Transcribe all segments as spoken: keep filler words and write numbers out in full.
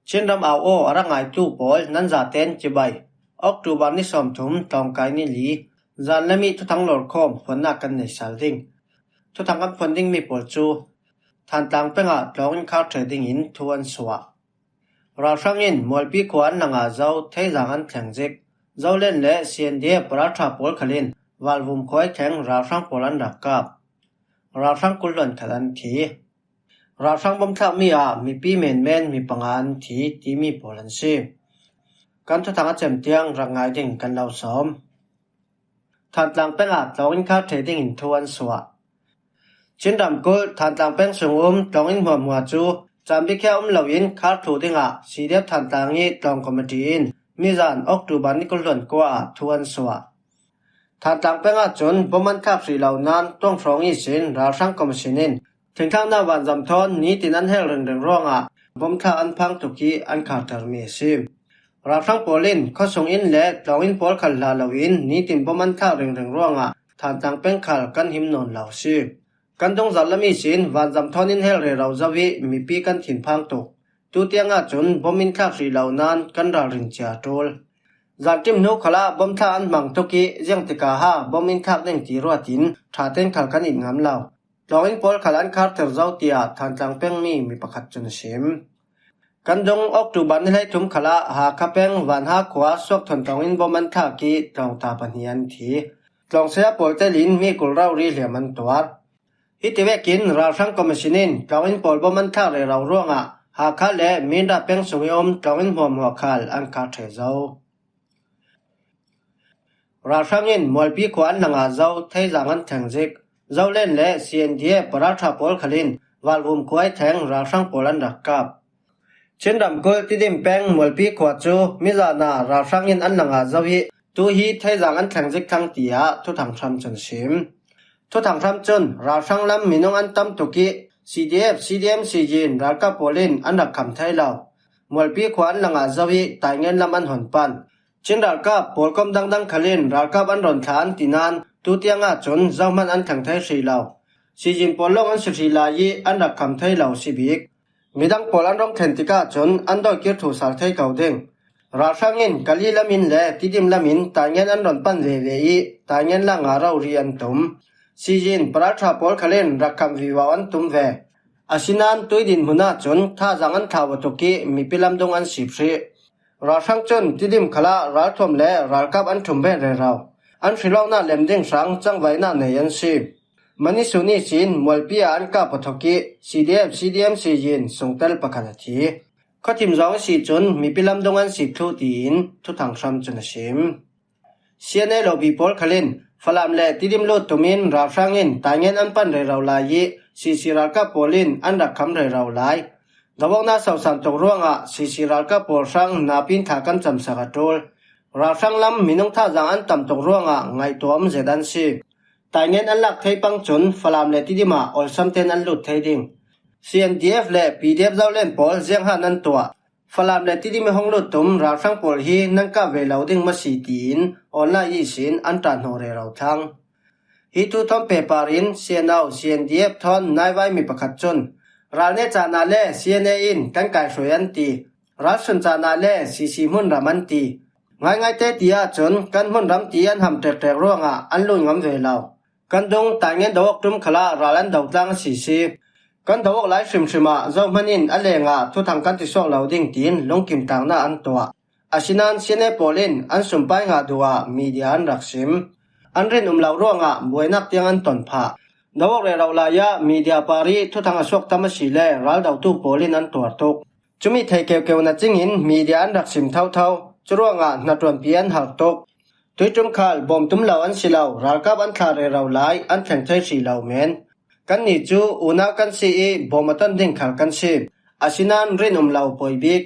Chinram au aw a ra ngaitu pawl nan zaten cibai. October ni sawmthum, tlawngkai ni li, zanlami thuthang lawrkhawm phuanna kan nei sal ding. Thuthang kan phuan ding mi pawl cu Thantlang pengah tlawng in khar ṭhe dingin thu an suah. Ralhrang in Mualpi khua an la nga zo, Theizang an thleng zik. Zolen le C N D F paralṭha pawl khalin Valvum khua i thleng ralhrang pawl an rak kap. Ralhrang kul hluan khat an thi. Ralhrang bomthlakmi ah mipi menmen mi panga an thi timi pawl an si. Kan thuthang a cem tiang rak ngai ding kan lo sawm. Thantlang pengah tlawng in khar ṭhe dingin thu an suah. Chinram kulh Thantlang peng sung um tlawng in hmuahhmuah cu Cambikhia um loin khar thluh dingah C D F Thantlang i tlawng committee in mizan October ni kul hluan kua ah thu an suah. Thantlang peng ahcun bom an thlak hrih lo nain tuang hrawng ihsin ralhrang commission in thingthlaknak vanzam thawn nitin an hel ringring ruangah bomthlak an phang tuk i an khartermi a si. Ralhrang pawl in khuasung inn le tlawng inn pawl khal hla loin nitin bom an thlak ringring ruangah Thantlang peng khal kan him nawn lo a si. Kan dungzal lam ihsin vanzam thawn in hel rero zo i mipi kan thin phang tuk. Tutiang ahcun bom in thlak hrih lo nain kan ralrin cia a ṭul. Zanṭim hnu khalah bom thlak an hmang tuk i ziangtikah ha bom in thlak ding ti ruatin ṭha tein khal kan it ngam lo. Tlawng in pawl khal an kharter zo, tiah Thantlang pengmi mi pakhat cun a sim. Kan dung October ni hleithum khalah Hakha peng Vanha khua suak thawn tlawng in bom an thlak i tlawngta pahnih an thi. Tlawng saya pawl telin mi kul rori hliam an tuar. Hiti vekin ralhrang commission in tlawng in pawl bom an thlak rero ruangah Hakha le Minra peng sung i um tlawng in hmuahhmuah khal an khar ṭhe zo. Ralhrang in Mualpi khua an la nga zo, Theizang an thleng zik. Zolen le C N D F paralṭha pawl khalin Valvum khua i thleng ralhrang pawl an rak kap. Chinram kulh Tidim peng Mualpi khua cu mizan ah ralhrang in an la nga zo i tu hi Theizang an thleng zik thlang, tiah thuthang hram cun a sim. Thuthang hram cun ralhrang lam minung an tam tuk i C D F, C D M Sizin ralkap pawl in an rak kham thei lo. Mualpi khua an la nga zo i Taingen lam an hon pan. Chin ralkap pawlkom dangdang khalin ralkap an rawn thla an ti nain tutiang ahcun zohman an thleng thei hrih lo. Sizin pawl lawng an si hrih lai i an rak kham thei lo si bik. Midang pawl an rung thlen tikah cun an dawikir thu sal thei ko ding. Ralhrang in Kali lam in le Tidim lam in Taingen an rawn pan veve i Taingen la nga rori an tum. Sizin paralṭha pawl khalin rak kham vivo an tum ve. Asinain tui dinhmun ahcun thazang an thlau a tuk i mipi lam dung an sip hrih. Ralhrang cun Tidim khalah ralthuam le ralkap an ṭhum ve rero. An hrilawknak lem ding hrang cangvaihnak nei an si. Mani sun ihsin Mualpi ah an kap a thawk i C D F, C D M Sizin sungtel pakhat a thi. Khuathim zawng a si cun mipi lam dung an sip thluh, tiin thuthang hram cun a sim. C N A lobi pawl khalin Falam le Tidim lut tumin ralhrang in Taingen an pan rero lai i C C ralkap pawl in an rak kham rero lai. Dawoknak sosan tuk ruangah C C ralkap pawl hrang napin thla kan camsak a ṭul. Ralhrang lam minung thazang an tam tuk ruangah ngaihtuah um zet an si. Taingen an lak thei pang cun Falam le Tidim ah awlsam tein an lut thei ding. C N D F le P D F zolen pawl zianghan an tuah. Falam le Tidim i hong lut tum ralhrang pawl hi nan kah ve lo ding maw si, tiin online ihsin an ṭah hnawh rero thlang. Hi thu thawn pehpar in C N O, C N D F thawn naivai mi pakhat cun, ral neh caan ah le C N A in kan kaihruai an ti, ral sun caan ah le C C hmunram an ti. Ngaingai te ti ahcun kan hmunram ti an ham ṭekṭek ruangah an lut ngam ve lo. Kan dung Taingen do awk ṭum khalah ral an do tlang a si si. Kan do awk lai hrimhrim ah zohman in a lengah thuthang kan ti suak lo ding, tiin lungkim tlaknak an tuah. Asinain C N A pawl in an sumpai ngah duh ah media an rak sim. An rin um lo ruangah buainak tiang an ton phah. Do awk rero lai ah media par i thuthang a suak tam a si le ral dotu pawl in an tuar tuk. Cumi thei keukeu na cingin media an rak sim thotho. Curuangah hnaṭuanpi an harh tuk. Tuiṭum khal bawm tum lo an si lo, ralkap an thlah rero lai, an thleng thei hrih lo men. Kannih cu unau kan si i bawm a ton ding khal kan si. Asinain rin um lo pawi bik.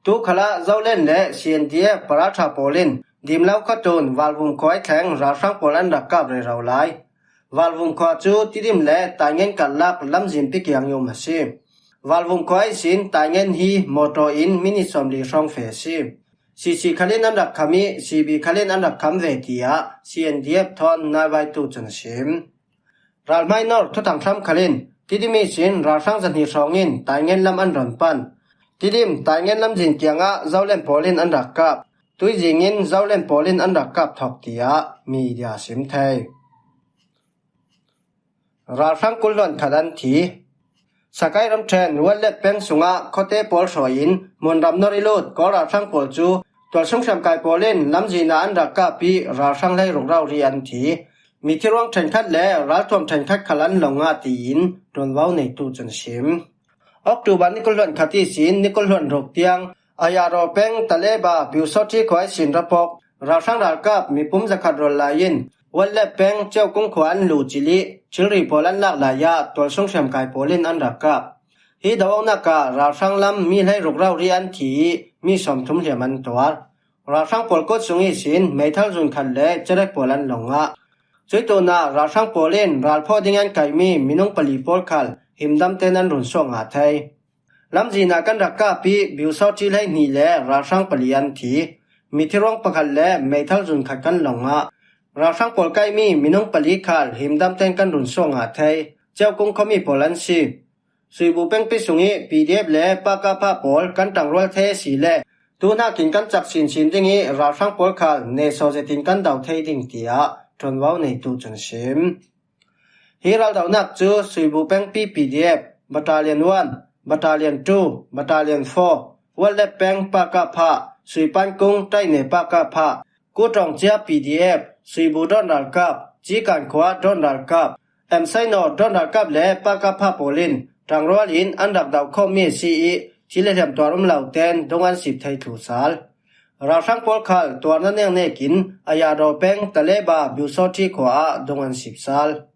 Tu khalah Zolen le C N D F paralṭha pawl in Dimlo khuatun Valvum khua i thleng ralhrang pawl an rak kap rero lai. Valvum khua cu Tidim le Taingen karlak lamzin pikiang i um a si. Valvum khua ihsin Taingen hi mawṭaw in minit sawmli hrawng feh a si. C C khalin an rak kham i C B khalin an rak kham ve, tiah C N D F thawn naivaitu cun a sim. Ralhmai nor thuthang hram khalin Tidim ihsin ralhrang zahnih hrawngin Taingen lam an rawn pan. Tidim Taingen lamzin kiangah Zoland pawl in an rak kap. Tuizing in Zoland pawl in an rak kap thawk, tiah media sim thei. Ralhrang kul hluan khat an thi. Sakai ramṭhen Wallet peng sungah khuate pawl hruai in hmunram nawr i lut Kawl ralhrang pawl cu tualsung hriamkai pawl in lamzin ah an rak kap ih ralhrang hleiruk rori an thi. Mithi ruang ṭhenkhat le ralthuam ṭhenkhat khal an lawng ngah, tiin ṭuanvo neitu cun a sim. October ni kul hluan khat ihsin ni kul hluan ruk tiang Ayaro peng Taleba Biusawṭhi khua ihsin rapawk ralhrang ralkap mipum zakhat rawl lai in Wallet peng Ceukung khua an luh cil ih thilri pawl an lak lai ah tualsung hriamkai pawl in an rak kap. Hi do awknak ah ralhrang lam mi hleiruk rori an thi ih mi sawmthum hliam an tuar. Ralhrang pawl kut sung ihsin meithal zun khat le cerek pawl an lawng ngah. Cuih tunah ralhrang pawl in ralphawh ding an kaihmi minung pali pawl khal himdam tein an run suak ngah thei. Lamzin ah kan rak kap ih Biusawṭhi hleihnih le ralhrang pali an thi. Mithi ruang pakhat le meithal zun khat kan lawng ngah. Ralhrang pawl kaihmi minung pali khal himdam tein kan run suak ngah thei. Ceukung khuami pawl an si. Suibu pengpi sungih P D F le Pakapha pawl kan ṭangrual thei a si le tu hnakin kan cak sinsin ding ih ralhrang pawl khal nesaw zetin kan do thei ding, tiah ṭuanvo neitu cun a sim. Hi raldonak cu Suibu pengpi P D F, Battalion one, Battalion two, Battalion four, Wallet peng Pakapha, Suipankung Taine Pakapha, Kutawng cia P D F, Suibu dawn ralkap, Cikan khua dawn ralkap, Emsaino dawn ralkap le Pakapha pawl in ṭangrual in an rak do khawmmi a si ih thil le hliam tuar um lo tein dung an sip thei thlu sal. Ralhrang pawl khal tuarna neknek in Ayaro peng Taleba Biusawṭhi khua ah dung an sip sal.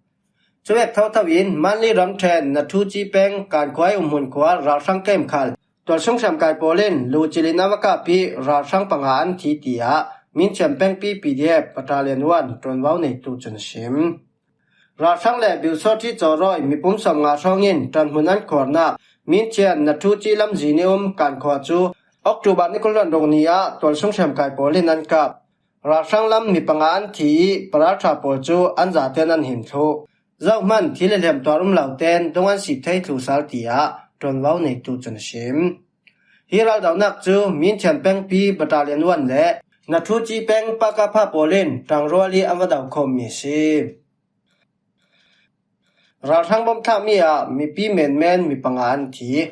Cuvek thotho in Manli ramṭhen Nathuci peng Kankhua ih umhmun khua ralhrang kem khal tualsung hriamkai pawl in luhcil in an va kap ih ralhrang panga an thi, tiah Minthian pengpi P D F Battalion one ṭuanvo neitu cun a sim. Ralhrang le Biusawṭhi cawrawi mipum sawmnga hrawng in ṭanhmun an khuarnak Minthian Nathuci lamzin ih um Kankhua cu October ni kul hluan ruk ni ah tualsung hriamkai pawl in an kap. Ralhrang lam mi panga an thi ih paralṭha pawl cu an zatein an hin thluh. Zohman thil le hliam tuar um lo tein dung an sip thei thlu sal, tiah ṭuanvo neitu cun a sim. Hi raldonak cu Minthian pengpi Battalion one le Nathuci peng Pakapha pawl in ṭangrual ih an va do khawmmi a si. Ralhrang bom thlakmi ah mipi menmen mi panga an thi.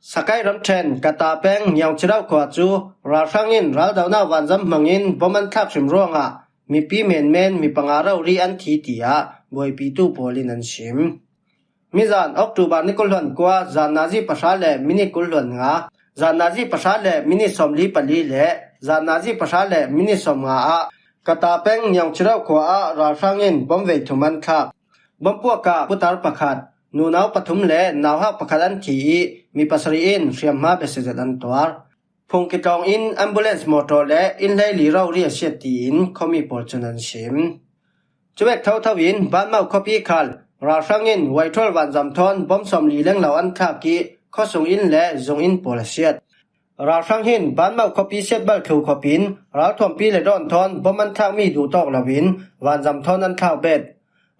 Sakai ramṭhen Kata peng Nyawngchirauh khua cu ralhrang in raldonak vanzam hmangin bom an thlak hrim ruangah mipi menmen mi panga rori an thi, tiah buaipitu pawl in an sim. Mizan October ni kul hluan kua zan nazi pahra le minit kul hluan nga, zan nazi pahra le minit sawmli pali le zan nazi pahra le minit sawmnga ah Kata peng Nyawngchirauh khua ah ralhrang in bom vei thum an thlak. Bom puak ah putar pakhat, nunau pathum le nauhak pakhat an thi ih mi pasarih in hriamhma biasia zet an tuar. Phungki tlawng in ambulance mawtaw le inn hleili rori a siat, tiin khuami pawl cun an sim. Cuvek thotho in Banmau khuapi khal ralhrang in Waithual vanzam thawn bom sawmli lenglo an thlak ih khuasung inn le zung inn pawl a siat. Ralhrang hin Banmau khuapi siatbal thlu khawpin ralthuampi le dawn thawn bom an thlakmi duhtawk loin vanzam thawn an thlak bet.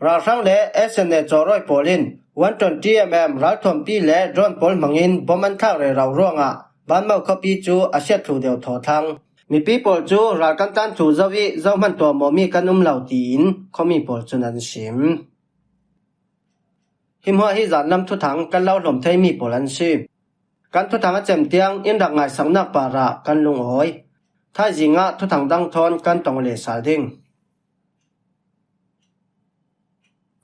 Ralhrang le S N A cawrawi pawl in one twenty M M ralthuampi le drone pawl hmangin bom an thlak rero ruangah Banmau khuapi cu a siat thlu deuh thawthlang. Mipi pawl cu ral kan tlan thlu zo ih zohman tuahmawhmi kan um lo, tiin khuami pawl cun an sim. Hi hmuah hi zanlam thuthang kan lo hlawm theimi pawl an si. Kan thuthang a cem tiang in rak ngaisaknak parah kan lungawi. Thaizing ah thuthang dang thawn kan tong le sal ding.